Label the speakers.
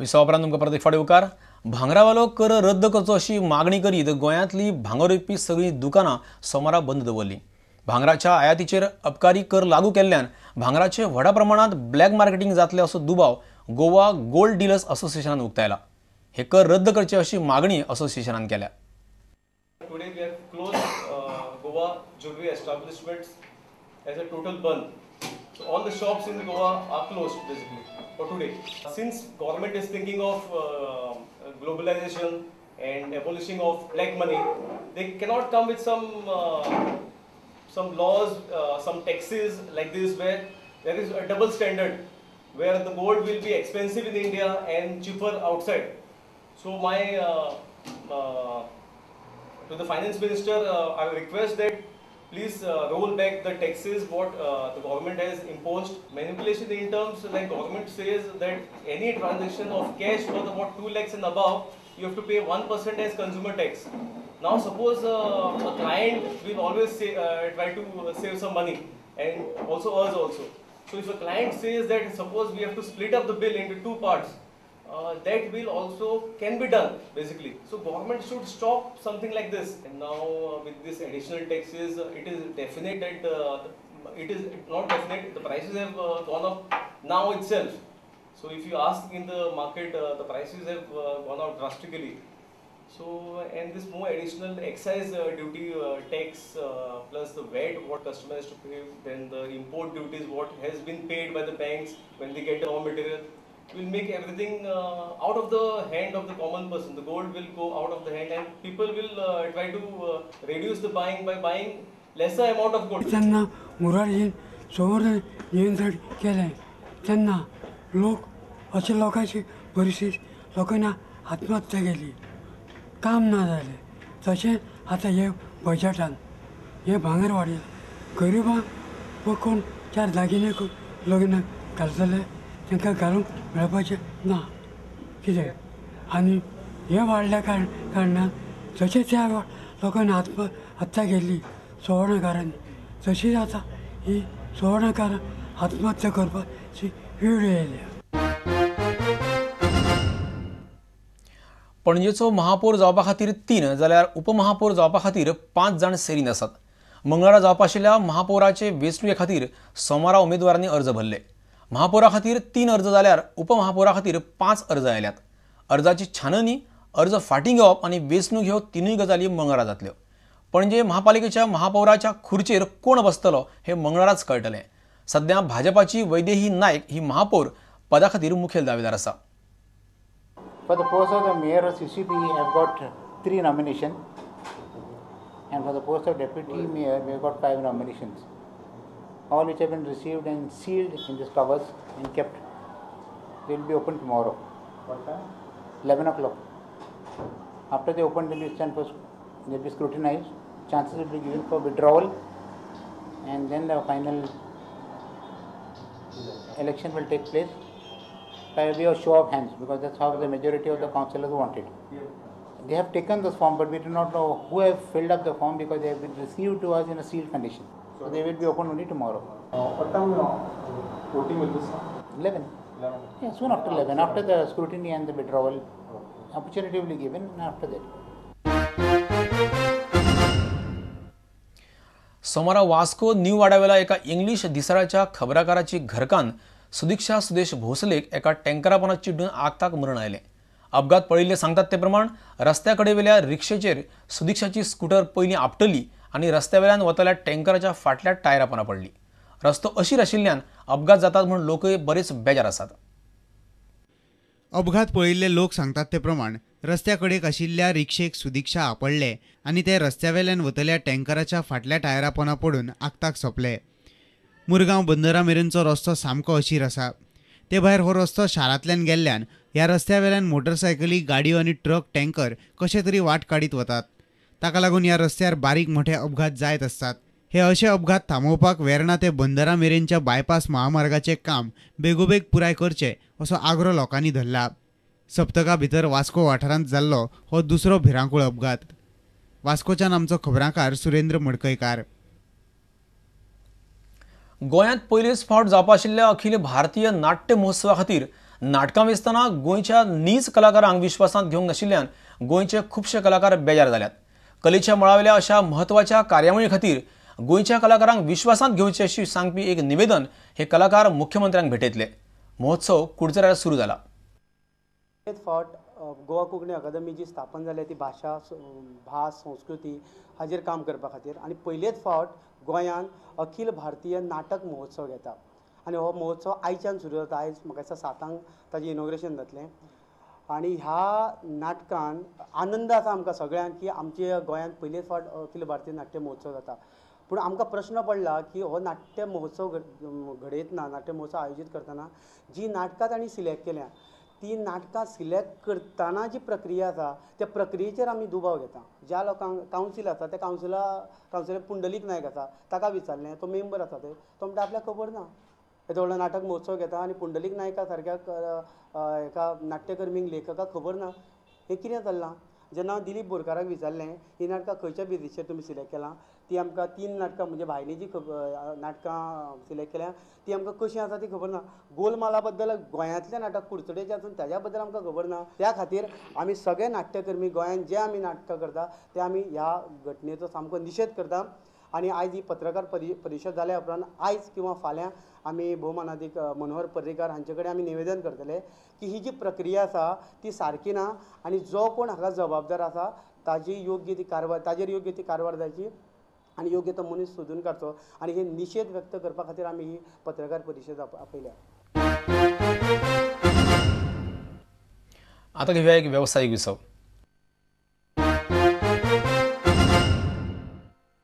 Speaker 1: विसवा उपरांत तुमकां परत एक फावटी उपकार. भांगरावालो कर रद्द करचो अशी मागणी करीत गोंयांतली भांगर विकपी सगळीं दुकानां सोमारा बंद दवरलीं. भांगराच्या आयातीचेर अबकारी कर लागू केल्ल्यान भांगराचे व्हडा प्रमाणांत ब्लॅक मार्केटिंग जातलें असो दुबाव गोवा गोल्ड डिलर्स असोसिएशनान उक्तायला. हे कर रद्द करचे अशी मागणी असोसिएशनान केल्या.
Speaker 2: Today we have closed Goa jewelry establishments as a total ban. So all the shops in Goa are closed basically for today. Since government is thinking of globalization and abolishing of black money, they cannot come with some laws, some taxes like this where there is a double standard, where the gold will be expensive in India and cheaper outside. So my to the finance minister, I request that please roll back the taxes what the government has imposed. Manipulation in terms like government says that any transaction of cash worth about 2 lakhs and above, you have to pay 1% as consumer tax. Now suppose a client will always say, try to save some money and also us also. So if a client says that suppose we have to split up the bill into 2 parts, that will also can be done basically. So government should stop something like this. And now with this additional taxes, it is definite that it is not definite. The prices have gone up now itself. So if you ask in the market, the prices have gone up drastically. So and this more additional excise duty tax plus the VAT what customer has to pay, then the import duties what has been paid by the banks when they get the raw material, will make everything out of the hand of the common person. The gold will go out of the hand and people will try to reduce the buying by buying lesser amount of gold.
Speaker 3: त्यांना मुरारजीन संवर्धन नियंत्रण केलें तेन्ना लोक अशे लोकांची परिस्थिती लोकांनी आत्महत्या केली, काम ना जालें. तशें आतां हे बजटान हें भांगर वाडयलां. गरिबांक कोण चार दागिने लग्न घालतले तांकां घालूंक मेळपाचें ना कितें. आनी हें वाडल्या कारणान तशें त्या लोकांनी आत्महत्या केल्ली सवर्णकारांनी, तशीच आतां ही सवर्णकारां आत्महत्या करपाची वेळ आयल्या.
Speaker 1: पणजेचो महापौर जावपा खातीर 3 जाल्यार उपमहापौर जावपा खातीर 5 जाण सेरीन आसात. मंगळारा जावपा आशिल्ल्या महापौराचे वेंचणुके खातीर सोमारा उमेदवारांनी अर्ज भरले. महापौरा खातीर 3 अर्ज जाल्यार उपमहापौरा खातीर 5 अर्ज आयल्यात. अर्जाची छाननी, अर्ज फाटीं घेवप आनी वेंचणूक ह्यो 3 गजाली मंगळारा जातल्यो. पणजे महापालिकेच्या महापौराच्या खुर्चेर कोण बसतलो हे मंगळाराच कळटलें. सध्या भाजपाची वैदेही नायक ही महापौर पदा खातीर मुखेल दावेदार आसा.
Speaker 4: For the post of the mayor of CCP, I have got 3 nominations, and for the post of deputy mayor, we have got 5 nominations, all which have been received and sealed in these covers and kept. They will be open tomorrow. What time? 11 o'clock. After they open, they will stand for, they will be scrutinized. Chances will be given for withdrawal, and then the final election will take place by way of show of hands, because that's how the majority of the councillors wanted. They have taken this form, but we do not know who have filled up the form because they have been received to us in a sealed condition. So they will be open only tomorrow.
Speaker 5: What time voting will be start?
Speaker 4: 11. 11. Yeah, soon after 11, after the scrutiny and the withdrawal, opportunity will be given after that.
Speaker 1: सोमारा Vasco new वाड्यावेल्या एका English दिसाळ्याच्या खबराकाराची घरकान्न सुदीक्षा सुदेश भोसलेक एका टँकरा चिड्डून आगताक मरण आयलें. अपघात पळयिल्ले सांगतात ते प्रमाण रस्त्या कडेवेल्या रिक्षेचेर सुदीक्षाची स्कूटर पयलीं आपटली आनी रस्त्यावेल्यान वतल्या टँकराच्या फाटल्या टायरा पोंदा पडली. रस्तो अशीर आशिल्ल्यान अपघात जातात म्हूण लोकय बरेच बेजार आसात.
Speaker 6: अपघात पळयिल्ले लोक सांगतात ते प्रमाण रस्त्या कडेक आशिल्ल्या रिक्षेक सुदीक्षा आपडले आनी ते रस्त्यावेल्यान वतल्या टँकराच्या फाटल्या टायरा पोंदा पडून आगताक सोंपले. मुरगांव बंदरा मेरेनचो रस्तो सामको अशीर आसा. ते भायर हो रस्तो शारांतल्यान गेल्ल्यान ह्या रस्त्यावेल्यान मोटरसायकली, गाडयो आनी ट्रक, टँकर कशे तरी वाट काडीत वतात. ताका लागून ह्या रस्त्यार बारीक मोठे अपघात जायत आसतात. हे अशे अपघात थांबोवपाक वेर्णा ते बंदरा मेरेनच्या बायपास महामार्गाचें काम बेगोबेग पुराय करचें असो आग्रो लोकांनी धरला. सप्तका भितर वास्को वाठारांत जाल्लो हो दुसरो भिरांकूळ अपघात. वास्कोच्यान आमचो खबराकार सुरेंद्र मडकयकार.
Speaker 1: गोंयांत पयलेच फावट जावपा आशिल्ल्या अखिल भारतीय नाट्य महोत्सवा खातीर नाटकां वेचतना गोंयच्या नीज कलाकारांक विश्वासांत घेवंक नाशिल्ल्यान गोंयचे खुबशे कलाकार बेजार जाल्यात. कलेच्या मळावेल्या अशा म्हत्वाच्या कार्यावळी खातीर गोंयच्या कलाकारांक विश्वासांत घेवचे अशी सांगपी एक निवेदन हे कलाकार मुख्यमंत्र्यांक भेटयतले. महोत्सव कुडचड्यार सुरू जाला.
Speaker 7: फावट गोवा कोंकणी अकादमी जी स्थापन जाल्या ती भाशा, भास, संस्कृती हाजेर काम करपा खातीर आनी पयलेच फावट गोंयान अखिल भारतीय नाटक महोत्सव घेता आनी हो महोत्सव आयच्यान सुरू जाता. आयज म्हाका दिसता 7 ताजें इनॉग्रेशन जातलें आनी ह्या नाटकान आनंद आसा आमकां सगळ्यांक की आमच्या गोंयांत पयलेच फावट अखिल भारतीय नाट्य महोत्सव जाता. पूण आमकां प्रश्न पडला की हो नाट्य महोत्सव घडयतना, नाट्य महोत्सव आयोजीत करतना जी नाटकां तांणी सिलेक्ट केल्या ती नाटकां सिलेक्ट करतना जी प्रक्रिया आसा त्या प्रक्रियेचेर आमी दुबाव घेता. ज्या लोकांक कावन्सील आसा त्या कावन्सिलाक पुंडलीक नायक आसा ताका विचारलें, तो मेंबर आसा, ते तो म्हणटा आपल्याक खबर ना. येदो व्हडलो नाटक महोत्सव घेता आनी पुंडलीक नायका सारक्या एका नाट्यकर्मीक, लेखकाक खबर ना हें कितें चल्लां. जेन्ना हांव दिलीप बोरकाराक विचारलें ही नाटकां खंयच्या बेजीचेर तुमी सिलेक्ट केलां, ती आमकां 3 नाटकां म्हणजे भायलीं जी नाटकां सिलेक्ट केल्या ती आमकां कशीं आसा ती खबर ना. गोलमाला बद्दल गोंयांतलें नाटक कुडचडेचें आसून ताज्या बद्दल आमकां खबर ना. त्या खातीर आमी सगळे नाट्यकर्मी गोंयांत जे आमी नाटकां करता ते आमी ह्या घटनेचो सामको निशेध करता. आनी आयज ही पत्रकार परिशद जाल्या उपरांत आयज किंवा फाल्यां आमी भोवमानादीक मनोहर पर्रीकार हांचे कडेन आमी निवेदन करतले की ही जी प्रक्रिया आसा ती सारकी ना आनी जो कोण हाका जबाबदार आसा ताजी योग्य ती कारवाय, ताजेर योग्य ती कारवाय जायची आनी योग्य तो मनीस सोदून काडचो आनी हे निशेध व्यक्त करपा खातीर आमी ही पत्रकार परिशद आपयल्या.
Speaker 1: आतां घेवया एक वेवसायीक विसव.